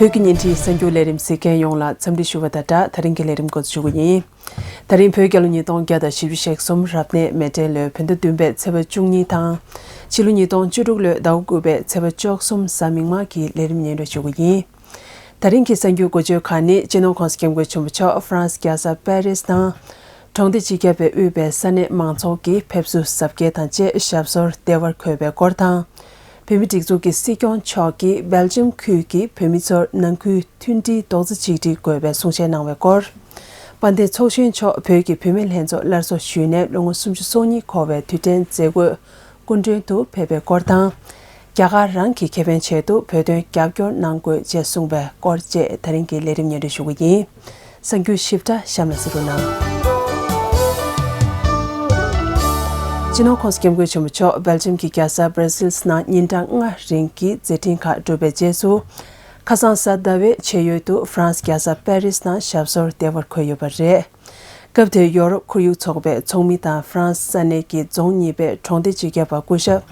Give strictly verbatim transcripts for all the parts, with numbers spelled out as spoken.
བོད་ཀྱི་བརྙན་འཕྲིན་གསར་འགྱུར་ལས་རིམ་གཟིགས་མཁན་ཡོངས་ལ་འཚམས་འདྲི་ཞུ་བ་དང་སྦྲགས། ད་རིང་གི་ལས་རིམ་འགོ་འཛུགས་ཞུ་གི་ཡིན། ད་རིང་བོད་རྒྱལ་ལོ་ཉིས་སྟོང་བརྒྱ་དང་བཞི་བཅུ་ཞེ་གསུམ་རབ་གནས་མེ་སྤྲེལ་ལོའི་བོད་ཟླ་བདུན་པའི་ཚེས་པ་བཅུ་གཉིས་དང་། ཕྱི་ལོ་ཉིས་སྟོང་བཅུ་དྲུག་ལོའི་ཟླ་བ་དགུ་པའི་ཚེས་པ་བཅུ་གསུམ་གཟའ་མིག་དམར་གྱི་ལས་རིམ་སྙན་སྒྲོན་ཞུ་གི་ཡིན། ད་རིང་གི་གསར་འགྱུར་འགོ་བརྗོད་ཁག་ནི། སྤྱི་ནོར་༸གོང་ས་༸སྐྱབས་མགོན་ཆེན་པོ་མཆོག་ཧྥ་རན་སི་རྒྱལ་ས་པེ་རིས་དང་། གྲོང་སྡེ་སྤྱི་ཁྱབ་པས་དབུས་པའི་ས་གནས་མང་ཚོགས་ཀྱི་ཕེབས་བསུ་གཟབ་རྒྱས་དང་བཅས་ཞབས་སོར་བདེ་བར་འཁོད་པའི་སྐོར་དང་། བོད་མིའི་སྒྲིག་འཛུགས་ཀྱི་སྲིད་སྐྱོང་མཆོག་གིས་སྦེལ་ཇམ་ཁུལ་གྱི་བོད་མི་ཚོར་ནང་ཁུལ་མཐུན་སྒྲིལ་རྡོག་རྩ་གཅིག་སྒྲིལ་དགོས་པའི་གསུང་བཤད་གནང་བའི་སྐོར། དཔལ་ལྡན་ཚོགས་གཞོན་མཆོག་བོད་ཀྱི་བུད་མེད་ལྷན་ཚོགས་སླར་གསོ་ཞུས་ནས་ལོ་ངོ་སུམ་ཅུ་སོ་གཉིས་འཁོར་བའི་དུས་དྲན་མཛད་སྒོའི་སྐུ་མགྲོན་དུ་ཕེབས་པའི་སྐོར་དང་། རྒྱ་གར་རང་གི་ཁེ་ཕན་ཆེད་དུ་བོད་དོན་རྒྱབ་སྐྱོར་གནང་དགོས་ཅེས་གསུངས་པའི་སྐོར་བཅས་ད་རིང་གི་ལས་རིམ་སྙན་སྒྲོན་ཞུ་གི་ཡིན། གསར་འགྱུར་ཞིབ་ཕྲ་གཤམ་ལ་གཟིགས་རོགས་གནང་། སྤྱི་ནོར་༸གོང་ས་༸སྐྱབས་མགོན་ཆེན་པོ་མཆོག་སྦེལ་ཇམ་གྱི་རྒྱལ་ས་སྦྲ་སིལ་ནང་ཉིན་གྲངས་ལྔ་རིང་གི་མཛད་འཕྲིན་ཁག་གྲུབ་པའི་རྗེས་སུ། ཁ་སང་གཟའ་ཟླ་བའི་ཕྱེད་ཡོལ་དུ་ཧྥ་རན་སི་རྒྱལ་ས་པེ་རིས་ནང་ཞབས་སོར་བདེ་བར་འཁོད་ཡོད་པ་རེད། སྐབས་དེར་ཡོ་རོབ་ཁོར་ཡུག་ཚོགས་པའི་ཚོགས་མི་དང་ཧྥ་རན་སི་ས་གནས་ཀྱི་རྫོང་གཉིས་པའི་གྲོང་སྡེ་སྤྱི་ཁྱབ་པ་སྐུ་ཞབས་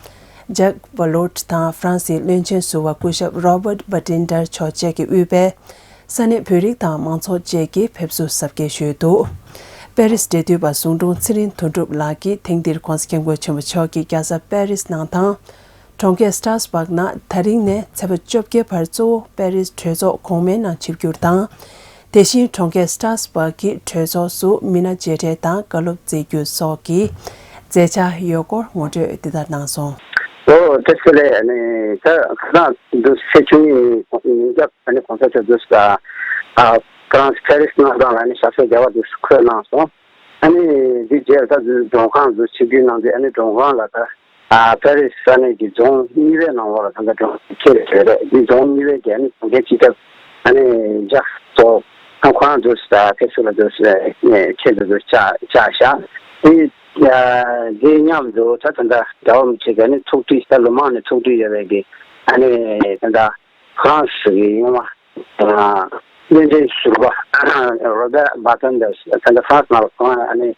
ཇག་ཝ་ལོད་དང་ཧྥ་རན་སིའི་བློན་ཆེན་ཟུར་པ་སྐུ་ཞབས་རོ་བརྟ་བྷ་ཏིན་ཏར་མཆོག་བཅས་ཀྱིས་དབུས་པའི་ས་གནས་བོད་རིགས་དང་མང་ཚོགས་བཅས་ཀྱིས་ཕེབས་བསུ་གཟབ་རྒྱས་ཞུས་འདུག་པེ་རིས་འབྲེལ་མཐུད་པ་ཟུང་དྲུང་ཚེ་རིང་དོན་གྲུབ་ལགས་ཀྱིས་ཐེངས་འདིར་༸གོང་ས་༸སྐྱབས་མགོན་ཆེན་པོ་མཆོག་གིས་རྒྱལ་ས་པེ་རིས་གནང་ཐང་། གྲོང་ཁྱེར་སྟྲ་སྦག་ནང་ད་རིང་ནས་ཚེས་པ་བཅོ་བརྒྱད་བར་གཙོ་བོ་པེ་རིས་གྲོས་ཚོགས་གོང་མའི་ནང་ཆིབས་བསྒྱུར་དང་། དེ་བཞིན་གྲོང་ཁྱེར་སྟྲ་སྦག་གི་གྲོས་ཚོགས་སུ་མི་སྣ་མཇལ་འཕྲད་དང་བཀའ་སློབ་སྩལ་རྒྱུ་སོགས་ཀྱི་མཛད་འཆར་ཡོད་སྐོར་ངོ་སྤྲོད་འདི་ལྟར་གནང་སོང་། ཨོ་དེ་ཚོ་ལས་ཨ་ནི་ད་ཁ་སང་འདུག་སེ་ཆུང་ངུའི་ཉིན་རྒྱབ་ཨ་ནི་གོང་ས་མཆོག་འདུག་ས་ཨ་ཧྥ་རན་སི་པེ་རིས་གནང་སྟངས་ལ་ཨ་ནི་ཞབས་སོར་བདེ་བར་འདུག་སེ་འཁོད་གནང་སོང་། ཨ་ནི་འདི་རྗེས་ལ་ད་མགྲོན་ཁང་དུ་ཆིབས་བསྒྱུར་གནང་དུས་ཨ་ནི་མགྲོན་ཁང་ལ་ད་ཨ་པེ་རི་སི་ས་གནས་ཀྱི་རྫོང་གཉིས་པའི་ནང་ལོགས་ལ་ད་ལྟ་མགྲོན་ཁང་ཁྱེར་ཡོད་རེད། འདི་རྫོང་གཉིས་པའི་གི་ཨ་ནི་གྲོང་ཁྱེར་སྤྱི་ཁྱབ་ཨ་ནི་ཇག་ཏོ་ཨ་ཁོ་རང་ཚོ་ད་ཕེབས་བསུ་ལ་ཚོ་ཆེད་དུ་ཚོ་བཅར་བཅར་བཞག་འདི་འདི་མཉམ་དུ་ད་ད་ལྟ་རྒྱལ་བ་རིན་པོ་ཆེ་གི་ཨ་ནི་ཐུགས་འདྲིས་ད་ལོ་མང་ནས་ཐུགས་འདྲིས་ཡོད་པའི་གི་ཨ་ནི་ད་ལྟ་ཧྥ་རན་སི་གི་ཡུལ་དབང་བློན་ཆེན་ཟུར་པ་རོ་བེར་བྷ་ཏན་ཏར་ད་ལྟ་ཧྥ་རན་སི་ནང་ལ་ཁོང་ཨ་ནི་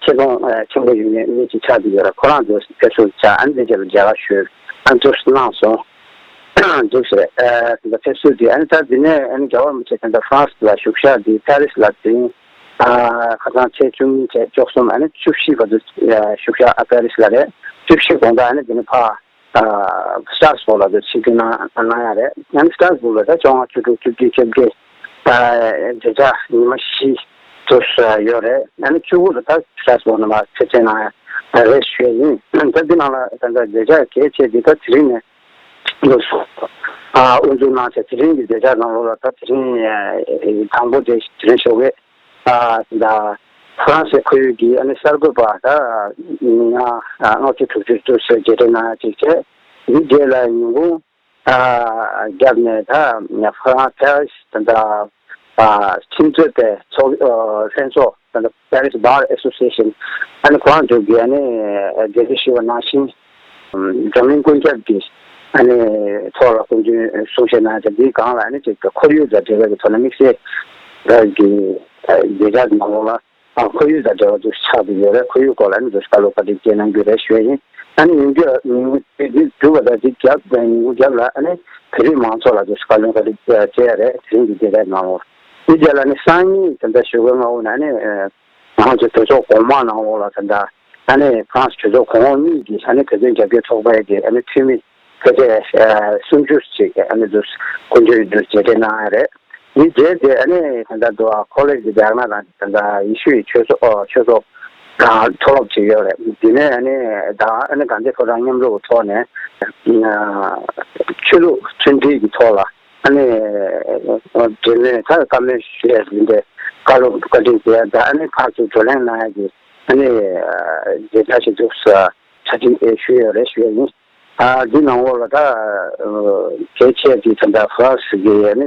ཆེ་མཐོང་ཆེན་པོ་ཡོད་མཁན་མི་གཅིག་ཆགས་བསྡད་ཡོད་རེད། ཁོ་རང་ཚོ་ཕེབས་བསུ་བྱ་ཨ་ནི་དེ་རྗེས་ལ་མཇལ་ཁ་ཞུས་ཨ་ནི་ཚུར་གནང་སོང་། འདུག་ཟེར་ད་ལྟ་ཕེབས་བསུ་དེ་ཨ་ནི་ད་འདི་ནས་ཨ་ནི་རྒྱལ་བ་རིན་པོ་ཆེ་ད་ལྟ་ཧྥ་རན་སི་ལ་བཞུགས་ཤག་འདི་པེ་རི་སི་ལ་འཛིན་ཁ་སང་ཚེས་བཅུ་གཉིས་བཅས་བཅུ་གསུམ་ཨ་ནི་བཅུ་བཞི་བར་དུ་བཞུགས་ཤག་ཨ་པེ་རི་སི་ལ་རེད། བཅུ་བཞི་དགོང་དག་ཨ་ནི་འདི་ནས་ཕར་སྟྲ་སྦུག་ལ་ཚོ་ཆིབས་བསྒྱུར་གནང་གནང་ཡ་རེད། ཨ་ནི་སྟྲ་སྦུག་ལ་ད་བཅོ་ལྔ་བཅུ་དྲུག་བཅུ་བདུན་བཅོ་བརྒྱད་མཛད་འཆར་ཉི་མ་བཞི་ཚོ་ཡོད་རེད། ཨ་ནི་བཅུ་དགུ་ལ་ད་སྟྲ་སྦུག་ནང་ལ་ཕེབས་བསུ་གནང་ཡ་རེད་ཞུ་ཡ་ཡིན། ད་འདི་ནང་ལ་ད་ལྟ་མཛད་འཆར་གལ་ཆེ་འདི་ད་དེ་རིང་ནས་དབུ་འཛུགས་གནང་བྱས་དེ་རིང་གི་མཛད་འཆར་ནང་ལོགས་ལ་ད་དེ་རིང་དང་པོ་དེ་དེ་རིང་ཞོགས་ཀས། ད་ཧྥ་རན་སི་ཁོར་ཡུག་གི་ཨ་ནི་གསར་འགོད་པ་ད་མི་ལྔ་ལྔ་བཅུ་དྲུག་ཅུ་ཙམ་ཞིག་མཇལ་འཕྲད་གནང་ཡ་གཅིག་བྱས། འདི་རྗེས་ལ་ཉིན་གུང་བརྒྱབ་ནས་ད་ཧྥ་རན་སི་ད་ཁྲིམས་རྩོད་པའི་ཚོགས་ལྷན་ཚོགས་ད་Paris Bar Association ཨ་ནི་ཁོ་རང་ཚོ་གིས་ཨ་ནི་འགྲེལ་བརྗོད་ཞུས་པ་ནང་བཞིན། འཛམ་གླིང་ཀུན་ཁྱབ་ཀྱི་ཨ་ནི་ཐོག་ལ་སྐུ་མདུན་གསུང་བཤད་གནང་ཡ་དེ་འདིའི་སྒང་ལ་ཨ་ནི་ཅིག་ཁོར་ཡུག་དང་འབྲེལ་བའི་ཐོག་ནས་དམིགས་བསལ་གྱི་མཛད་འཆར་ནང་ལོགས་ལ་ཁོར་ཡུག་དང་འབྲེལ་བ་འདུག་ཆགས་བསྡད་ཡོད་རེད། ཁོར་ཡུག་སྐོར་ལ་ཨ་ནི་འདུག་བཀའ་སློབ་བཀའ་དྲིན་སྐྱོན་གནང་རྒྱུ་རེད་ཞུ་ཡ་ཡིན། ཨ་ནི་ཉིན་རྒྱབ་ཉིན་གུང་དེ་འདི་འགྲུབ་པ་དང་འདི་རྒྱབ་ཉིན་གུང་རྒྱབ་ལ་ཨ་ནི་བོད་རིགས་མང་ཚོགས་ལ་འདུག་བཀའ་ལན་བཀའ་དྲིན་སྐྱོན་ཡ་རེད། དེ་རིང་གི་མཛད་འཆར་ནང་ལོགས་དེ་རྗེས་ལ་ཨ་ནི་སང་ཉིན་ད་ལྟ་ཞོགས་པའི་སྔ་པོ་ནས་ཨ་ནི། ང་ཚོ་གྲོས་ཚོགས་གོང་མ་ནང་ལོགས་ལ་ད་ལྟ་ཨ་ནི་ཧྥ་རན་སི་གྲོས་ཚོགས་གོང་འོག་གཉིས་ཀྱི་ཨ་ནི་བོད་དོན་རྒྱབ་སྐྱོར་ཚོགས་པའི་གི་ཨ་ནི་འཐུས་མི་ཕལ་ཆེར་སུམ་ཅུ་ཅིག་ཨ་ནི་འདུག་སྐུ་མདུན་འདུག་མཇལ་འཕྲད་གནང་ཡ་རེད། འདི་རྗེས་དེ་ཨ་ནི་ད་ལྟ་འདུག་ཨ་ཁོ་ལེ་ཇི་ཌི་ཌི་ཨ་ན་དང་ད་ལྟ་ཡེ་ཤུ་ཡི་ཆོས་ཚོགས་ཨོ་ཆོས་ཚོགས་དང་མཐོ་སློབ་ཅིག་ཡོད་རེད། འདི་ནས་ཨ་ནི་ད་ཨ་ནི་གྷན་དྷི་ཕོ་བྲང་མཉམ་རུབ་ཐོག་ནས་ཆོས་ལུགས་མཐུན་སྒྲིལ་གྱི་ཐོག་ལ། ཨ་ནི་འབྲེལ་མོལ་ད་བཀའ་མོལ་ཞུ་ཡས་ཡིན་པས་བཀའ་སློབ་བཀའ་དྲིན་དེ་ད་ཨ་ནི་ཕར་ཚུར་བགྲོ་གླེང་གནང་ཡས་ཀྱི་ཨ་ནི་མཛད་འཆར་ཞིག་འདུག་ས་གྲ་སྒྲིག་ཞུས་ཡོད་རེད་ཞུ་ཡས་ཡིན། ཨ་འདི་ནང་ལོགས་ལ་ད་གལ་ཆེ་དེ་ད་ལྟ་ཧྥ་རན་སི་གི་ཨ་ནི་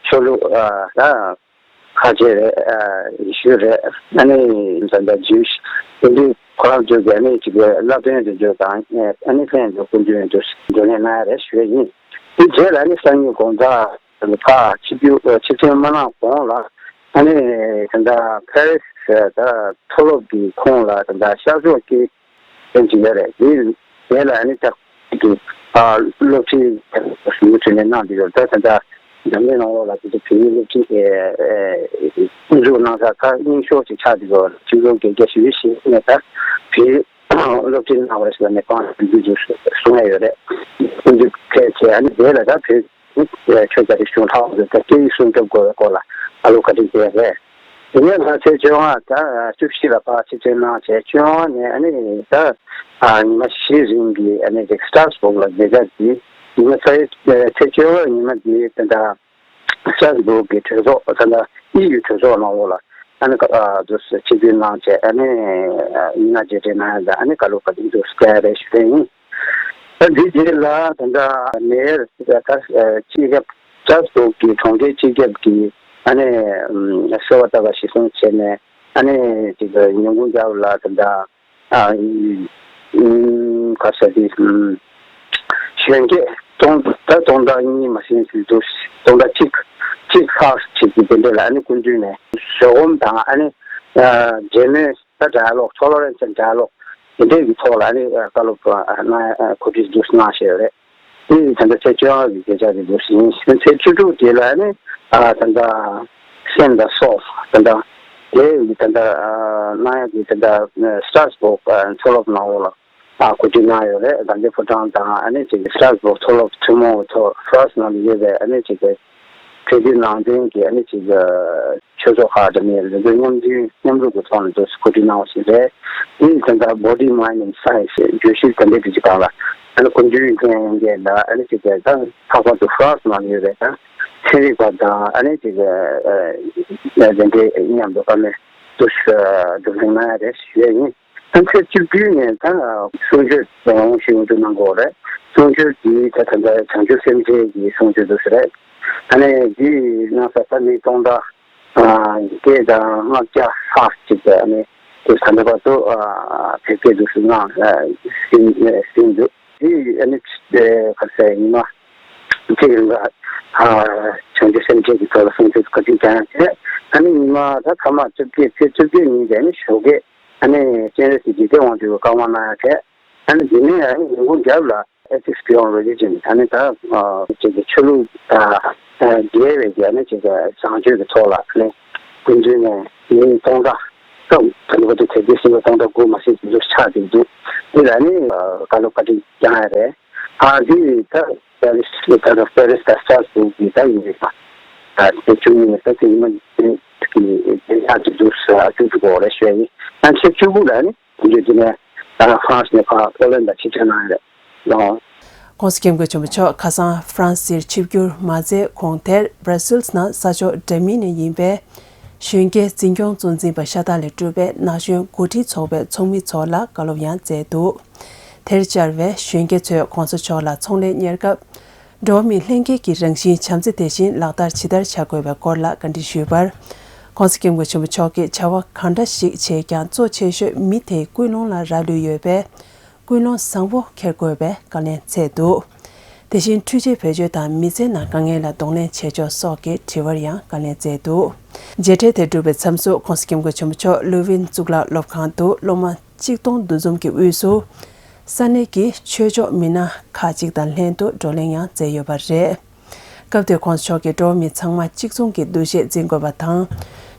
ཆོས་ལུགས་ད་ཁ་ཆེ་རེད། ཡེ་ཤུ་རེད། ཨ་ནི་ད་ལྟ་ཇིའུ་ཤི་དེ་འདྲའི་ཁོ་རང་ཚོའི་གི་ཨ་ནི་ཅིག་བསླབ་སྟོན་དེ་ཚོ་དང་ཨ་ནི་ལྷན་དུ་སྐུ་མདུན་དུ་བགྲོ་གླེང་གནང་ཡ་རེད་ཞུ་ཡ་ཡིན། དེ་རྗེས་ལ་ཨ་ནི་སང་ཉིན་དགོང་དག་ཕར་ཆིབས་བསྒྱུར་ཆིབས་ཐོན་མ་གནང་གོང་ལ་ཨ་ནི་ད་ལྟ་ཕེ་རི་སི་ད་མཐོ་སློབ་ཀྱི་ཁོངས་ལ་ད་ལྟ་ཤར་ཕྱོགས་ཀྱི་ལྷན་ཅིག་ཡོད་རེད། དེའི་ངོས་ལ་ཨ་ནི་ཅག་གི་སློབ་ཁྲིད་མུ་མཐུད་ནས་གནང་བསྡད་ཡོད་རེད། ད་ད་ལྟ་ འཛམ་གླིང་ནང་ལོགས་ལ་དེ་ཚོ་བོད་ཡིག་སློབ་ཁྲིད་དེ་དབུ་འཛུགས་གནང་ས་ཁག་རྙིང་ཤོས་ཅིག་ཆགས་འདུག་གོ། སྤྱི་ཚོགས་དགེ་རྒན་ཞུ་བཞིན་ནས་ད་བོད་ཡིག་སློབ་ཁྲིད་གནང་བ་ཞིག་ལ་ནས་གང་ཞུ་རྒྱུ་འདུག་གསུང་ཡ་ཡོད་རེད། སྐུ་མདུན་ཕེབས་བྱས་ཨ་ནི་དེ་ལ་ད་བོད་ཆོས་རྒྱ་རིག་གཞུང་ལྷག་ཏུ་ད་སྐད་ཡིག་སྲུང་སྐྱོབ་དགོས་པའི་སྐོར་ལ་བཀའ་སློབ་བཀའ་དྲིན་བསྩལ་རེད། དེ་ནས་ང་ཚོས་བཅོ་ལྔ་ད་བཅུ་བཞི་ལ་ཕར་ཕྱིར་ཐོན་གནང་བྱས་བཅོ་ལྔ་ནས་ཨ་ནི་ད་ཉི་མ་བཞི་རིང་གི་ཨ་ནི་ཅིག་སི་ཊར་སི་བྷོག་ལ་མཛད་འཆར་འདི་ཉི་མ་ཚེས་ཚེས་བཅོ་ལྔ་ཉི་མ་འདི་ད་ལྟ་སི་ཊར་སི་བྷོག་གི་གྲོས་ཚོགས་ད་ལྟ་ཨི་ཡུ་གྲོས་ཚོགས་ནང་ལོགས་ལ་ཨ་ནི་ཀ་ཨ་དུ་ཆིབས་བསྒྱུར་གནང་བྱས་ཨ་ནི་མི་སྣ་མཇལ་འཕྲད་གནང་ཡ་ད་ཨ་ནི་བཀའ་སློབ་བཀའ་དྲིན་དུ་བསྩལ་རེ་ཞུ་རེ་ཡིན། ད་འདི་རྗེས་ལ་ད་ལྟ་མེ་ཡར་ད་སྤྱི་ཁྱབ་སི་ཊར་སི་བྷོག་གི་གྲོང་ཁྱེར་སྤྱི་ཁྱབ་ཀྱི་ཨ་ནི་གསོལ་བ་བཏབ་པ་གཞིར་བཟུང་བྱས་ནས་ཨ་ནི་ཅིག་ཉིན་གུང་རྒྱབ་ལ་ད་ལྟ་ཨ་ཁ་ས་དེ་གཞོན་སྐྱེས་སྟོང་ད་སྟོང་ཕྲག་གཉིས་མ་ཟིན་ཟིན་འདུག་སྟོང་ཕྲག་གཅིག་གཅིག་ལྷག་ཅིག་གི་དེ་འདྲ་ལ་ཨ་ནི་སྐུ་མདུན་ནས་བཟོད་སྒོམ་དང་ཨ་ནི་འབྲེལ་མོལ་ད་ཌའི་ལོག་ཊོ་ལེ་རན་སི་ཌའི་ལོག་དེ་འདྲས་ཀྱི་ཐོག་ལ་ཨ་ནི་བཀའ་སློབ་གནང་གོ་སྒྲིག་འདུག་གནང་བཞིན་ཡོད་རེད། དེ་ཡིས་ད་ལྟ་ཚེས་བཅོ་ལྔ་གི་མཛད་འཆར་དེ་འདུག་ཟིན་ཚེས་བཅུ་དྲུག་དེ་ལ་ཨ་ནི་ད་ལྟ་སེམས་དང་སྲོག་ད་ལྟ་དེ་ཡིས་ད་ལྟ་གནང་ཡ་དེ་ད་ལྟ་སི་ཊར་སི་བྷོག་མཐོ་སློབ་ནང་ལོགས་ལ་ཨ་གོ་སྒྲིག་གནང་ཡོད་རེད། དགའ་ལྡན་ཕོ་བྲང་དང་ཨ་ནི་ཅིག་སི་ཊར་སི་བྷོག་མཐོ་སློབ་ཐུན་མོང་གི་ཐོག་ཧྥ་རན་སི་ནང་ལ་ཡོད་པའི་ཨ་ནི་ཅིག་གི་གྲོས་བསྡུར་ནང་དོན་གྱི་ཨ་ནི་ཅིག་ཆོས་ཚོགས་ཁག་དང་མི་རེ་འདུ་མཉམ་འཛུལ་མཉམ་རུབ་ཀྱི་ཐོག་ནས་འདུ་གོ་སྒྲིག་གནང་བ་ཞིག་རེད། དེ་ཡིས་ད་ལྟ་Body Mind and Science་བརྗོད་གཞི་ད་ལྟའི་དུས་ཀྱི་སྒང་ལ་ཨ་ནི་སྐུ་མདུན་མཁྱེན་ཡོན་ལ་ཨ་ནི་ཅིག་ད་ལྷག་པར་དུ་ཧྥ་རན་སི་ནང་ཡོད་པའི་ད་ཚན་རིག་པ་དང་ཨ་ནི་ཅིག་དེ་འདྲའི་མཉམ་དུ་ཨ་ནི་འདུ་འཛོམས་གནང་ཡ་རེད་ཞུ་ཡ་ཡིན། ད་ཚེས་བཅུ་དགུ་ནས་ད་གསུང་ཆོས་འོང་ཞིག་འདུ་གནང་དགོས་རེད། གསུང་ཆོས་འདི་ད་ད་ལྟ་བྱང་ཆུབ་སེམས་འགྲེལ་གྱི་གསུང་ཆོས་འདུག་ཟེར་རེད། ཨ་ནི་འདི་གནང་ས་ད་མི་སྟོང་ཕྲག་བརྒྱད་དང་ལྔ་བརྒྱ་ལྷག་ཅིག་ཨ་ནི་དུ་ད་ལྟ་བར་དུ་བོད་སྐད་འདུག་ཟེར་གནང་ཟིན་འདུག་འདི་ཨ་ནི་ག་ཟེར་ཉི་མ་གཅིག་རིང་ལ་བྱང་ཆུབ་སེམས་འགྲེལ་གྱི་ཐོག་ལ་གསུང་ཆོས་ག་ཚོད་ཀྱང་བྱས། ཨ་ནི་ཉི་མ་ད་མཐའ་མ་བཅོ་བརྒྱད་ཚེས་བཅོ་བརྒྱད་ཉིན་དེ་ནི་ཞོགས་ཀས་ཨ་ནི་སྤྱན་རས་གཟིགས་འཇིག་རྟེན་དབང་ཕྱུག་གི་བཀའ་དབང་གནང་ཡ་བྱས། ཨ་ནི་འདི་ནས་ཨ་ནི་ཉིན་གུང་རྒྱབ་ལ་Ethics Beyond Religion་ཨ་ནི་ད་ཅིག་གི་ཆོས་ལུགས་དང་འགལ་བའི་གི་ཨ་ནི་ཅིག་གི་བཟང་སྤྱོད་ཀྱི་ཐོག་ལ་ཨ་ནི་ཀུན་མཛོད་ནས་མི་སྟོང་ཕྲག་ཙམ་ད་ནི་བར་དུ་དད་ལྡན་སེམས་པ་སྟོང་ཕྲག་དགུ་མ་ཟིན་ཟིན་འདུག་ཆགས་ཀྱི་འདུག་འདི་ལ་ནི་བཀའ་སློབ་བཀའ་དྲིན་བསྐྱངས་ཡ་རེད། ཨ་འདི་ད་པེ་རིས་ད་ད་པེ་རིས་ད་སི་ཊར་སི་བྷོག་གི་ད་ཡིན་རེད་པ། ད་དེ་བཅུ་གཉིས་ནས་ད་དེ་ཉི་མ་གི་བདེ་འཇགས་ཀྱི་འདུག་ས་བཅུ་དྲུག་གོ་རེ་ཞུ་ཡ་ཡིན། ཨ་ཚེས་བཅུ་དགུ་ལ་ནི་དེ་འདྲ་དེ་ནས་ཨ་ཧྥ་རན་སི་ནས་ཕར་ཨོ་ལན་ཌ་ཕྱིར་ཐོན་གནང་ཡ་རེད་ལོ། ྋགོང་ས་ྋསྐྱབས་མགོན་ཆེན་པོ་མཆོག་ཁ་སང་ཧྥ་རན་སིར་ཆིབས་བསྒྱུར་མ་མཛད་གོང་དེར་Brussels་ནང་ས་ཕྱོགས་འདྲ་མིན་ནས་ཡིན་པའི་གཞོན་སྐྱེས་འཛིན་སྐྱོང་གཙོ་འཛིན་པ་ཤ་སྟག་ལས་གྲུབ་པའི་ན་གཞོན་འགོ་ཁྲིད་ཚོགས་པའི་ཚོགས་མི་ཚོ་ལ་བཀའ་སློབ་ཡང་སྩལ་འདུག་དེར་བཅར་བའི་གཞོན་སྐྱེས་ཚོས་ྋགོང་ས་མཆོག་ལ་ཚོང་ལས་གཉེར་སྐབས། འགྲོ་བ་མིའི་ལྷན་སྐྱེས་ཀྱི་རང་བཞིན་བྱམས་བརྩེ་དེ་བཞིན་ལག་བསྟར་ཇི་ལྟར་བྱ་དགོས་པའི་སྐོར་ལ་བཀའ་འདྲི་ཞུས་པར། ྋགོང་ས་ྋསྐྱབས་མགོན་ཆེན་པོ་མཆོག་གིས་བྱ་བ་གང་འདྲ་ཞིག་བྱས་ཀྱང་གཙོ་ཆེ་ཤོས་མི་དེའི་ཀུན་སློང་ལ་རག་ལུས་ཡོད་པས། ཀུན་སློང་བཟང་པོ་འཁྱེར་དགོས་པའི་བཀའ་ལན་སྩལ་འདུག་དེ་བཞིན་འཕྲུལ་ཆས་བེད་སྤྱོད་དང་མི་ཚེ་ནང་དཀའ་ངལ་ལ་གདོང་ལེན་བྱེད་ཕྱོགས་སོགས་ཀྱི་དྲི་བར་ཡང་བཀའ་ལན་སྩལ་འདུག་མཇལ་འཕྲད་དེ་གྲུབ་པའི་མཚམས་སུ་ྋགོང་ས་ྋསྐྱབས་མགོན་ཆེན་པོ་མཆོག་ལུ་ཝིན་གཙུག་ལག་སློབ་ཁང་དུ་སློབ་མ་གཅིག་སྟོང་འདུ་འཛོམས་ཀྱི་དབུས་སུ། ས་གནས་ཀྱི་ཆོས་ཕྱོགས་མི་སྣ་ཁག་ཅིག་དང་ལྷན་དུ་བགྲོ་གླེང་ཡང་མཛད་ཡོད་པ་རེད། སྐབས་དེར་ྋགོང་ས་མཆོག་གིས་འགྲོ་བ་མི་ཚང་མ་གཅིག་མཚུངས་ཀྱི་འདུ་ཤེས་འཛིན་དགོས་པ་དང་།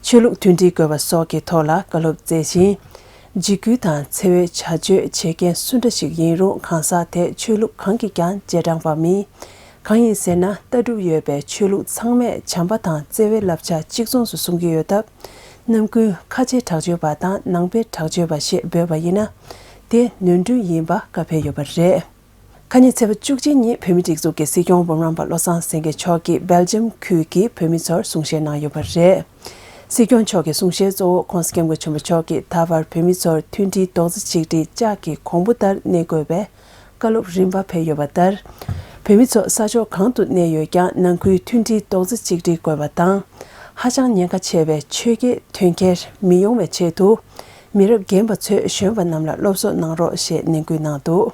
ཆོས་ལུགས་མཐུན་སྒྲིལ་དགོས་པ་སོགས་ཀྱི་ཐོག་ལ་བཀའ་སློབ་སྩལ་ཞིང་། འཇིགས་སྐུལ་དང་འཚེ་བའི་བྱ་སྤྱོད་བྱེད་མཁན་སུ་འདྲ་ཞིག་ཡིན་རུང་གང་ཟག་དེ་ཆོས་ལུགས་གང་གིས་ཀྱང་རྗེས་འབྲང་པ་མིན། གང་ཡིན་ཟེར་ན་ལྟ་གྲུབ་ཡོད་པའི་ཆོས་ལུགས་ཚང་མས་བྱམས་པ་དང་བརྩེ་བའི་བསླབ་བྱ་གཅིག་མཚུངས་སུ་གསུང་གི་ཡོད་སྟབས། ནམ་རྒྱུན་ཁ་ཆེ་དྲག་སྤྱོད་པ་དང་ནང་པའི་དྲག་སྤྱོད་པ་ཞེས་འབོད་པ་ཡིན་ན། དེ་ནོར་འཁྲུལ་ཡིན་པ་བཀའ་ཕེབས་ཡོད་པ་རེད། ཁ་ཉིན་ཚེས་པ་བཅུ་གཅིག་ཉིན་བོད་མིའི་སྒྲིག་འཛུགས་ཀྱི་སྲིད་སྐྱོང་འབུམ་རམས་པ་བློ་བཟང་སེང་གེ་མཆོག་གིས་སྦེལ་ཇམ་ཁུལ་གྱི་བོད་མི་ཚོར་གསུང་བཤད་གནང་ཡོད་པ་རེད། སྲིད་སྐྱོང་མཆོག་གི་གསུང་བཤད་གཙོ་བོ་ྋགོང་ས་ྋསྐྱབས་མགོན་ཆེན་པོ་མཆོག་གིས་ད་བར་བོད་མི་ཚོར་མཐུན་སྒྲིལ་རྡོག་རྩ་གཅིག་སྒྲིལ་ལྕགས་ཀྱི་གོང་བུ་ལྟར་གནས་དགོས་པའི་བཀའ་སློབ་རིམ་པ་ཕེབས་ཡོད་པ་ལྟར། བོད་མི་ཚོ་ས་ཕྱོགས་གང་དུ་གནས་ཡོད་ཀྱང་ནང་ཁུལ་མཐུན་སྒྲིལ་རྡོག་རྩ་གཅིག་སྒྲིལ་དགོས་པ་དང་། ཧ་ཅང་ཉེན་ཁ་ཆེ་བའི་ཆོས་བརྒྱད་དོན་འཁྱེར་མི་ཡོང་བའི་ཆེད་དུ། མི་རབས་རྒན་པ་ཚོས་གཞོན་པ་རྣམས་ལ་སློབ་གསོ་གནང་རོགས་ཞེས་ནན་སྐུལ་གནང་འདུག་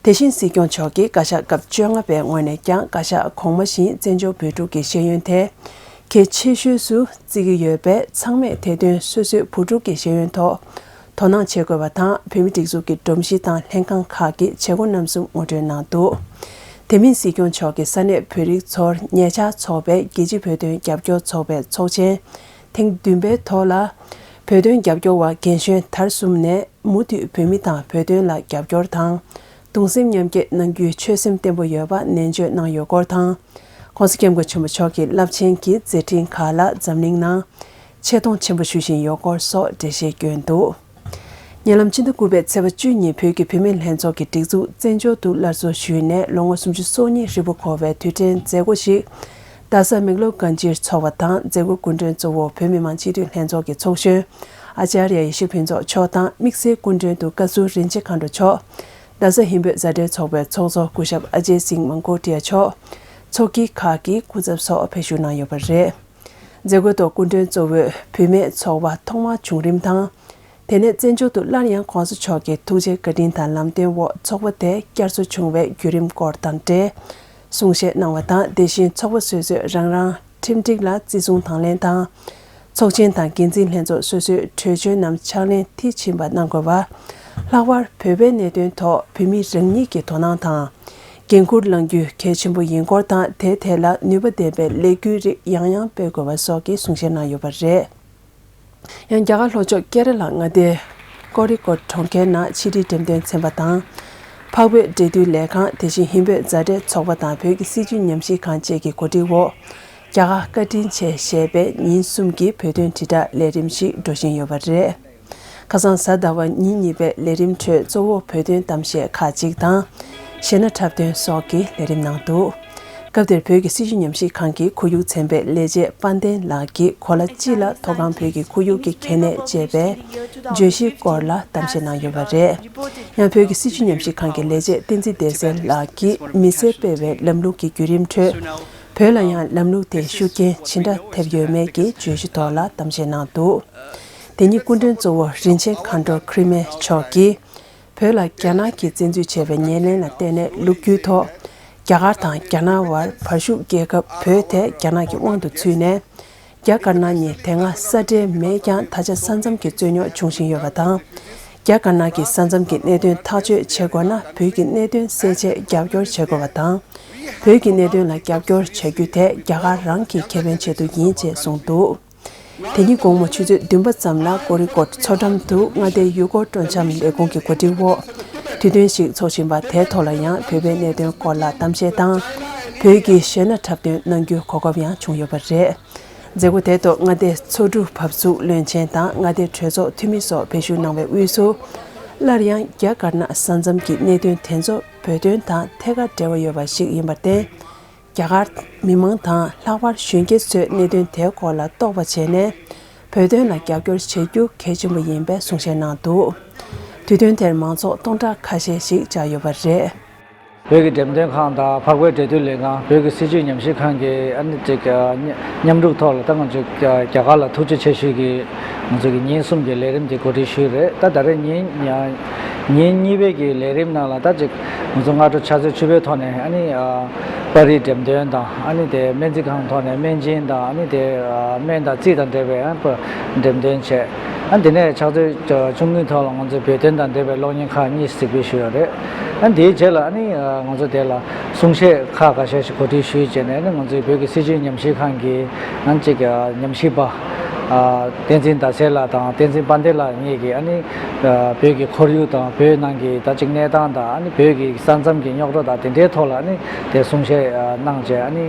དེ་བཞིན་སྲིད་སྐྱོང་མཆོག་གིས་བཀའ་ཤག་སྐབས་བཅོ་ལྔ་པའི་ངོས་ནས་ཀྱང་བཀའ་ཤག་གོང་མ་བཞིན་བཙན་བྱོལ་བོད་ཕྲུག་གི་ཤེས་ཡོན་དེ་གལ་ཆེ་ཤོས་སུ་བརྩི་གི་ཡོད་པས། ཚང་མས་དེ་དོན་སོ་སོའི་བུ་ཕྲུག་གི་ཤེས་ཡོན་ཐོག་དོ་སྣང་བྱེད་དགོས་པ་དང་། བོད་མིའི་སྒྲིག་འཛུགས་ཀྱི་སྒྲོམ་གཞི་དང་ལྷན་ཁང་ཁག་གི་བྱེད་སྒོ་རྣམ་གསུམ་ངོ་སྤྲོད་གནང་འདུག་དེ་མིན་སྲིད་སྐྱོང་མཆོག་གིས་ས་གནས་བོད་རིགས་ཚོར་ཉེ་ཆར་འཚོགས་པའི་རྒྱལ་སྤྱིའི་བོད་དོན་རྒྱབ་སྐྱོར་ཚོགས་པའི་ཚོགས་ཆེན་ཐེངས་བདུན་པའི་ཐོག་ལ། བོད་དོན་རྒྱབ་སྐྱོར་བ་རྒན་གཞོན་དར་གསུམ་ནས་མུ་མཐུད་བོད་མི་དང་བོད་དོན་ལ་རྒྱབ་སྐྱོར་དང་། གདུང་སེམས་མཉམ་སྐྱེད་གནང་རྒྱུའི་ཆོད་སེམས་བརྟན་པོ་ཡོད་པ་ནན་བརྗོད་གནང་ཡོད་སྐོར་དང་། ྋགོང་ས་ྋསྐྱབས་མགོན་ཆེན་པོ་མཆོག་གི་རླབས་ཆེན་གྱི་མཛད་འཕྲིན་ཁག་ལ་འཛམ་གླིང་ནང་ཆེ་མཐོང་ཆེན་པོ་ཞུ་བཞིན་ཡོད་སྐོར་སོགས་འགྲེལ་བཤད་བསྐྱོན་འདུག་ཉེ་ལམ་ཕྱི་ཟླ་དགུ་པའི་ཚེས་པ་བཅུ་ཉིན་བོད་ཀྱི་བུད་མེད་ལྷན་ཚོགས་ཀྱི་སྒྲིག་འཛུགས་བཙན་བྱོལ་དུ་སླར་གསོ་ཞུས་ནས་ལོ་ངོ་སུམ་ཅུ་སོ་གཉིས་ཧྲིལ་པོ་འཁོར་བའི་དུས་དྲན་མཛད་སྒོ་ཞིག་རྡ་ས་མེག་ལོར་གྷན་ཇིར་འཚོགས་པ་དང་། མཛད་སྒོའི་སྐུ་མགྲོན་གཙོ་བོ་བོད་མི་མང་སྤྱི་འཐུས་ལྷན་ཚོགས་ཀྱི་ཚོགས་གཞོན་ཨཅཱརྱ་ཡེ་ཤེས་ཕུན་ཚོགས་མཆོག་དང་། དམིགས་བསལ་སྐུ་མགྲོན་དུ་བཀའ་ཟུར་རིན་ཆེན་མཁའ་འགྲོ་མཆོག་རྡ་ས་ཧིན་བོད་མཛའ་འབྲེལ་ཚོགས་པའི་ཚོགས་གཙོ་སྐུ་ཞབས་ཨ་ཇེ་སིང་མན་ཀོ་ཏི་ཡ་མཆོག་ཚོགས་དཀྱིལ་ཁག་གི་སྐུ་ཚབ་སོགས་ཕེབས་ཞུགས་གནང་ཡོད་པ་རེད། མཛད་སྒོའི་ཐོག་སྐུ་མགྲོན་གཙོ་བོས་བུད་མེད་ཚོགས་པ་ཐོག་མར་བྱུང་རིམ་དང་། དེ་ནས་བཙན་བྱོལ་དུ་སླར་ཡང་ྋགོང་ས་མཆོག་གི་ཐུགས་རྗེ་བཀའ་དྲིན་དང་ལམ་སྟོན་འོག་ཚོགས་པ་དེ་བསྐྱར་གསོ་བྱུང་བའི་བརྒྱུད་རིམ་སྐོར་དང་འབྲེལ་གསུང་བཤད་གནང་བ་དང་། དེ་བཞིན་ཚོགས་པ་སོ་སོས་རང་རང་ཁྲིམས་སྒྲིག་ལ་བརྩི་སྲུང་དང་ལེན་དང་། ཚོགས་ཆེན་དང་འགན་འཛིན་ལྷན་ཚོགས་སོ་སོའི་གྲོས་ཆོད་རྣམས་ཕྱག་ལེན་མཐིལ་ཕྱིན་པ་གནང་དགོས་པ། ལྷག་པར་བོད་པའི་གནད་དོན་ཐོག་བོད་མི་རང་ཉིད་ཀྱི་དོ་སྣང་དང་། འགན་འཁུར་བླང་རྒྱུ་གལ་ཆེན་པོ་ཡིན་སྐོར་དང་། དེའི་ཐད་ལ་ནུས་པ་ལྡན་པའི་ལས་འགུལ་རིགས་ཡང་ཡང་སྤེལ་དགོས་པ་སོགས་ཀྱི་གསུང་བཤད་གནང་ཡོད་པ་རེད། ཡང་རྒྱ་གར་ལྷོ་ཕྱོགས་ཀེ་ར་ལ་མངའ་སྡེ་ཀོ་རི་ཀོད་གྲོང་ཁྱེར་ནང་ཕྱི་དྲིལ་འགྲེམས་སྟོན་ཚན་པ་དང་། འཕགས་བོད་འབྲེལ་མཐུད་ལས་ཁང་། དེ་བཞིན་ཧིན་བོད་མཛའ་འབྲེལ་ཚོགས་པ་དང་བོད་ཀྱི་སྲིད་བྱུས་ཉམས་ཞིབ་ཁང་བཅས་ཀྱི་གོ་སྒྲིག་འོག་རྒྱ་གར་བཀའ་དྲིན་ཆེ་ཞེས་པའི་ཉིན་གསུམ་གྱི་བོད་དོན་དྲིལ་བསྒྲགས་ལས་རིམ་ཞིག་འགྲོ་བཞིན་ཡོད་པ་རེད། ཁ་སང་གཟའ་ཟླ་བ་ཉིན་གཉིས་པའི་ལས་རིམ་ཁྲོད་གཙོ་བོ་བོད་དོན་གཏམ་བཤད་ཁག་ཅིག་དང་། གཞས་སྣ་འཁྲབ་སྟོན་སོགས་ཀྱི་ལས་རིམ་གནང་འདུག་སྐབས་དེར་བོད་ཀྱི་སྲིད་བྱུས་ཉམས་ཞིབ་ཁང་གི་ཁོར་ཡུག་ཚན་པའི་ལས་བྱེད་དཔལ་ལྡན་ལགས་ཀྱིས་གོ་ལ་སྤྱི་ལ་མཐོ་སྒང་བོད་ཀྱི་ཁོར་ཡུག་གི་གལ་གནད་ཅེས་པའི་བརྗོད་གཞིའི་སྐོར་ལ་གཏམ་བཤད་གནང་ཡོད་པ་རེད། ཡང་བོད་ཀྱི་སྲིད་བྱུས་ཉམས་ཞིབ་ཁང་གི་ལས་བྱེད་བསྟན་འཛིན་བདེ་གསལ་ལགས་ཀྱིས་མི་སེར་སྤེལ་བའི་ལམ་ལུགས་ཀྱི་བརྒྱུད་རིམ་ཁྲོད། བོད་ལ་ཡང་ལམ་ལུགས་དེ་ཤུགས་རྐྱེན་ཇི་འདྲ་ཐེབས་ཡོད་མེད་ཀྱི་བརྗོད་གཞི་ཐོག་ལ་གཏམ་བཤད་གནང་འདུག་དེ་ཉིན་སྐུ་མགྲོན་གཙོ་བོ་རིན་ཆེན་མཁའ་འགྲོ་ཁྲི་མེད་མཆོག་གིས། བོད་ལ་རྒྱ་ནག་གིས་བཙན་འཛུལ་བྱས་པའི་ཉེར་ལེན་ལ་བརྟེན་ནས་ལོ་རྒྱུས་ཐོག་རྒྱ་གར་དང་རྒྱ་ནག་དབར་བར་ཞུགས་རྒྱལ་ཁབ་བོད་དེ་རྒྱ་ནག་གི་དབང་དུ་ཚུད་ནས། རྒྱ་དཀར་ནག་གཉིས་དེ་སྔ་ས་འབྲེལ་མེད་ཀྱང་། ད་ཆ་ས་མཚམས་ཀྱི་རྩོད་རྙོག་འབྱུང་བཞིན་ཡོད་པ་དང་། རྒྱ་དཀར་ནག་གིས་ས་མཚམས་ཀྱི་གནད་དོན་ཐག་གཅོད་བྱེད་དགོས་ན། བོད་ཀྱི་གནད་དོན་སེལ་ཆེད་རྒྱབ་སྐྱོར་བྱེད་དགོས་པ་དང་། བོད་ཀྱི་གནད་དོན་ལ་རྒྱབ་སྐྱོར་བྱ་རྒྱུ་དེ་རྒྱ་གར་རང་གི་ཁེ་ཕན་ཆེད་དུ་ཡིན་ཅེས་གསུངས་འདུག་དེ་ཉིན་དགོང་མོ་ཆུ་ཚོད་བདུན་པ་ཙམ་ལ་ཀོ་རི་ཀོད་མཚོ་འགྲམ་དུ་མངའ་སྡེའི་ཡུལ་སྐོར་སྤྲོ་འཆམ་ལས་ཁུངས་ཀྱི་གོ་སྒྲིག་འོག་དུས་སྟོན་ཞིག་འཚོགས་བཞིན་པ་དེའི་ཐོག་ལ་ཡང་བོད་པའི་གནད་དོན་སྐོར་ལ་གཏམ་བཤད་དང་། བོད་ཀྱི་གཞས་སྣ་འཁྲབ་སྟོན་གནང་རྒྱུའི་གོ་སྐབས་ཡང་བྱུང་ཡོད་པ་རེད། མཛད་སྒོ་དེའི་ཐོག་མངའ་སྡེའི་མཚོ་འབྲུག་བབས་ཚུགས་བློན་ཆེན་དང་མངའ་སྡེའི་གྲོས་ཚོགས་འཐུས་མི་སོགས་ཕེབས་ཞུགས་གནང་བའི་དབུས་སུ། སླར་ཡང་རྒྱ་དཀར་ནག་ས་མཚམས་ཀྱི་གནད་དོན་དེ་ཚོ་བོད་དོན་དང་ཐད་ཀར་འབྲེལ་བ་ཡོད་པ་ཞིག་ཡིན་པར་བརྟེན། རྒྱ་གར་མི་མང་དང་ལྷག་པར་གཞོན་སྐྱེས་ཚོས་གནད་དོན་དེའི་སྐོར་ལ་རྟོག་པ་བྱས་ནས། བོད་དོན་ལ་རྒྱབ་སྐྱོར་བྱེད་རྒྱུ་གལ་ཆེན་པོ་ཡིན་པའི་གསུང་བཤད་གནང་འདུག་དུས་སྟོན་དེར་མང་ཚོགས་སྟོང་ཕྲག་ཁ་ཤས་ཤིག་བཅར་ཡོད་པ་རེད། བོད་ཀྱི་འགྲེམས་སྟོན་ཁང་དང་འཕགས་བོད་འབྲེལ་མཐུད་ལས་ཁང་། བོད་ཀྱི་སྲིད་བྱུས་ཉམས་ཞིབ་ཁང་གི་ཨ་ནི་ཅིག་ཨ་མཉམ་མཉམ་རུབ་ཐོག་ལ་ད་ང་ཚོས་རྒྱ་གར་ལ་ཐུགས་རྗེ་ཆེ་ཞུའི་གི་ང་ཚོ་གི་ཉིན་གསུམ་གྱི་ལས་རིམ་དེ་གོ་སྒྲིག་ཞུས་རེད། ད་ད་རེས་ཉིན་ཉིན་གཉིས་པའི་གི་ལས་རིམ་ནང་ལ་ད་ཅིག་ང་ཚོ་སྔ་དྲོ་ཕྱག་ཚོད་བཅུ་པའི་ཐོག་ནས་ཨ་ནི་ཨ་པར་རིས་འགྲེམས་སྟོན་དང་། ཨ་ནི་དེ་སྨན་རྩིས་ཁང་ཐོག་ནས་སྨན་སྦྱིན་དང་། ཨ་ནི་དེ་ཨ་སྨན་དང་རྩིས་དང་འབྲེལ་བའི་ཨ་པ་འགྲེམས་སྟོན་བྱས། ཨ་དེ་ནས་ཕྱག་ཚོད་བཅུ་གཉིས་ཐོག་ལ་ང་ཚོས་བོད་དོན་དང་འབྲེལ་བའི་གློག་བརྙན་ཁག་གཉིས་གཟིགས་འབུལ་ཞུས་ཡོད་རེད། ཨ་དེའི་རྗེས་ལ་ཨ་ནི་ཨ་ང་ཚོ་དེ་ལ་གསུང་བཤད་ཁག་ཁ་ཤས་ཤིག་གོ་སྒྲིག་ཞུས་བྱས་ནས། ཨ་ནི་ང་ཚོའི་བོད་ཀྱི་སྲིད་བྱུས་ཉམས་ཞིབ་ཁང་གི་ཨ་ནི་ཅིག་ཨ་ཉམས་ཞིབ་པ་ཨ་བསྟན་འཛིན་ཟླ་གསལ་ལགས་དང་བསྟན་འཛིན་དཔལ་ལྡན་ལགས་གཉིས་ཀྱིས་ཨ་ནི་ཨ་བོད་ཀྱི་ཁོར་ཡུག་དང་བོད་ནང་གི་ད་ཅིག་གནས་སྟངས་དང་། ཨ་ནི་བོད་ཀྱི་ས་མཚམས་ཀྱི་རྙོག་དྲ་དང་དེ་འདྲའི་ཐོག་ལ་ཨ་ནི་དེ་གསུང་བཤད་ཨ་གནང་བྱས། ཨ་ནི་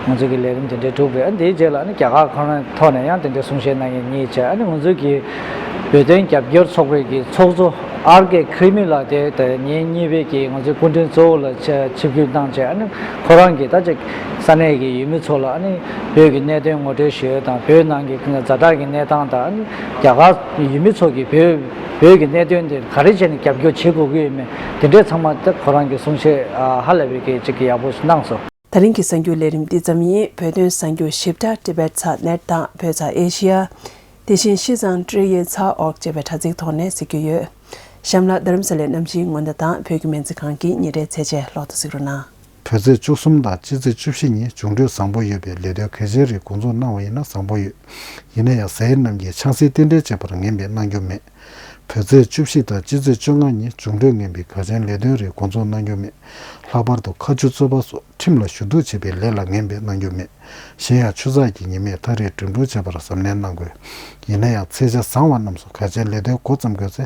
ང་ཚོ་གི་ལས་རིམ་དེ་འདྲའི་གྲུབ་རེད། ཨ་ནི་དེའི་རྗེས་ལ་ཨ་ནི་རྒྱ་གར་ཁོ་རང་ཐོག་ནས་ཡང་དེ་འདྲའི་གསུང་བཤད་གནང་མཁན་གཉིས་བྱས། ཨ་ནི་ང་ཚོ་གི་བོད་དོན་རྒྱབ་སྐྱོར་ཚོགས་པའི་གི་ཚོགས་གཙོ་ཨར་ཀེ་ཁྲི་མེད་ལགས་དེ་དེ་ཉིན་གཉིས་པའི་གི་ང་ཚོའི་སྐུ་མགྲོན་གཙོ་བོ་ལ་ཆ་ཆིབས་བསྒྱུར་གནང་བྱས། ཨ་ནི་ཁོ་རང་གིས་ད་ཅིག་ས་གནས་ཀྱི་ཡུལ་མི་ཚོ་ལ་ཨ་ནི་བོད་ཀྱི་གནད་དོན་ངོ་སྤྲོད་ཞུ་ཡས་དང་། བོད་ནང་གི་ཛ་དྲག་གི་གནས་སྟངས་དང་། ཨ་ནི་རྒྱ་གར་ཡུལ་མི་ཚོ་གིས་བོད་བོད་ཀྱི་གནད་དོན་དེ་ག་རེ་བྱས་ནས་རྒྱབ་སྐྱོར་བྱེད་དགོས་ཀྱི་ཡོད་མེད་དེ་འདྲའི་ཚང་མ་ད་ཁོ་རང་གིས་གསུང་བཤད་ཨ་ཧ་ལས་པའི་གི་ཅིག་གི་ཡག་པོ་གནང་སོང་། ད་རིང་གི་གསར་འགྱུར་ལས་རིམ་འདི་ཙམ་ཡིན། བོད་དོན་གསར་འགྱུར་ཞིབ་ཕྲ་ཊི་བེཊ་ཚག་ནེཊ་དང་བོད་ཚག་ཨེ་ཤི་ཡ། དེ་བཞིན་ཤིས་ཙང་ཀྲི་ཡེ་ཚག་ཨོག་ཅེས་པའི་དྲ་ཚིགས་ཐོག་ནས་གཟིགས་རྒྱུ་ཡོད། གཤམ་ལ་རྡ་རམ་ས་ལའི་གནམ་གཤིས་སྔོན་བརྡ་དང་བོད་ཀྱི་སྨན་རྩིས་ཁང་གི་ཉིན་རེའི་ཚེས་ཆའི་ལོ་ཐོ་གཟིགས་རོགས་གནང་། བོད་ཚེས་བཅུ་གསུམ་དང་སྤྱི་ཚེས་བཅུ་བཞི་ཉིན་འབྱུང་འཕྲོད་བཟང་པོ་ཡོད་པའི་ལས་དོན་གལ་ཆེན་རིགས་འགོ་འཛུགས་གནང་བ་ཡིན་ན་བཟང་པོ་ཡོད། ཡིན་ན་ཡང་ཟས་རྣམས་ཀྱིས་ཆང་སའི་རྟེན་འབྲེལ་བཅས་པར་ངན་པས་གནང་རྒྱུ་མེད། བོད་ཚེས་བཅུ་བཞི་དང་སྤྱི་ཚེས་བཅོ་ལྔ་ཉིན་འབྱུང་འཕྲོད་ངན་པའི་གལ་ཆེན་ལས་དོན་རིགས་འགོ་འཛུགས་གནང་རྒྱུ་མེད། ལྷག་པར་དུ་ཁ་མཆུ་རྩོད་པ་སོགས་ཁྲིམས་ལ་ཞུ་གཏུག་བྱེད་པའི་ལས་ལ་ངན་པས་གནང་རྒྱུ་མེད། གཞན་ཡང་ཆུ་ཚགས་ཀྱི་ཉི་མས་མཐའ་རིས་འགྲིམ་འགྲུལ་བྱེད་པར་གཟབ་ནན་གནང་དགོས། ཡིན་ན་ཡང་ཚེས་ཆ་བཟང་བ་རྣམས་སུ་གལ་ཆེན་ལས་དོན་འགོ་བརྩམ་དགོས་ཚེ་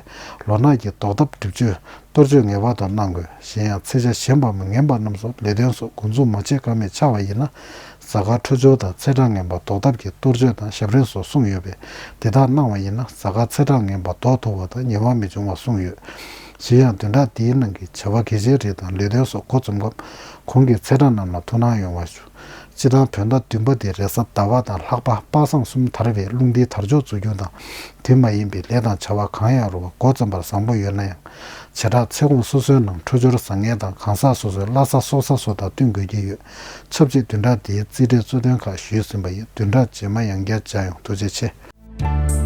ལོ་ནག་གི་ཟློག་ཐབས་སྒྲིབ་གཅོད། གཏོར་བཅོས་ངེས་པར་དུ་གནང་དགོས། གཞན་ཡང་ཚེས་ཆ་གཞན་པ་མ་ངན་པ་རྣམས་སུ་ལས་དོན་སོགས་འགོ་འཛུགས་མ་བྱེད་ཀ་མེད་ཆགས་པ་ཡིན་ན། གཟའ་སྐར་འཕྲོད་སྦྱོར་དང་ཚེས་གྲངས་ངན་པ་ཟློག་ཐབས་ཀྱི་གཏོར་བཅོས་དང་ཞབས་རིམ་སོགས་གསུངས་ཡོད་པས། དེ་དག་གནང་བ་ཡིན་ན་གཟའ་སྐར་ཚེས་གྲངས་ངན་པ་ཟློག་ཐུབ་པ་དང་ཉེས་པ་མི་འབྱུང་བ་གསུངས་ཡོད། གཞན་ཡང་བདུན་ཕྲག་འདིའི་ནང་གི་བྱ་བ་གལ་ཆེའི་རིགས་དང་ལས་དོན་སོགས་འགོ་རྩོམ་སྐབས་གོང་གི་ཚེས་གྲངས་རྣམས་ལ་ཐུགས་སྣང་ཡོང་བ་ཞུ། སྤྱིར་བཏང་བོད་ཟླ་བདུན་པ་དེ་རེས་གཟའ་ཟླ་བ་དང་ལྷག་པ་པ་སངས་གསུམ་དར་བའི་རླུང་རྟའི་དར་ལྕོག་འཛུགས་རྒྱུ་དང་། དེ་མ་ཡིན་པའི་ལས་དང་བྱ་བ་གང་ཡང་རུང་བ་འགོ་རྩོམ་པར་བཟང་པོ་ཡོད་ན་ཡང་། བྱེ་བྲག་ཚེས་གོང་སོ་སོའི་ནང་འཕྲོད་སྦྱོར་བཟང་ངན་དང་གང་ཟག་སོ་སོའི་བླ་གཟའ་སྲོག་གཟའ་སོགས་དང་བསྟུན་དགོས་ཀྱི་ཡོད། ཆབས་ཅིག་བདུན་ཕྲག་འདིའི་རྩིས་འབྲས་གཙོ་དོན་ཁག་ཞུས་ཟིན་པ་ཡིན། བདུན་ཕྲག་རྗེས་མ་ཡང་བསྐྱར་མཇལ་ཡོང་། ཐུགས་རྗེ་ཆེ།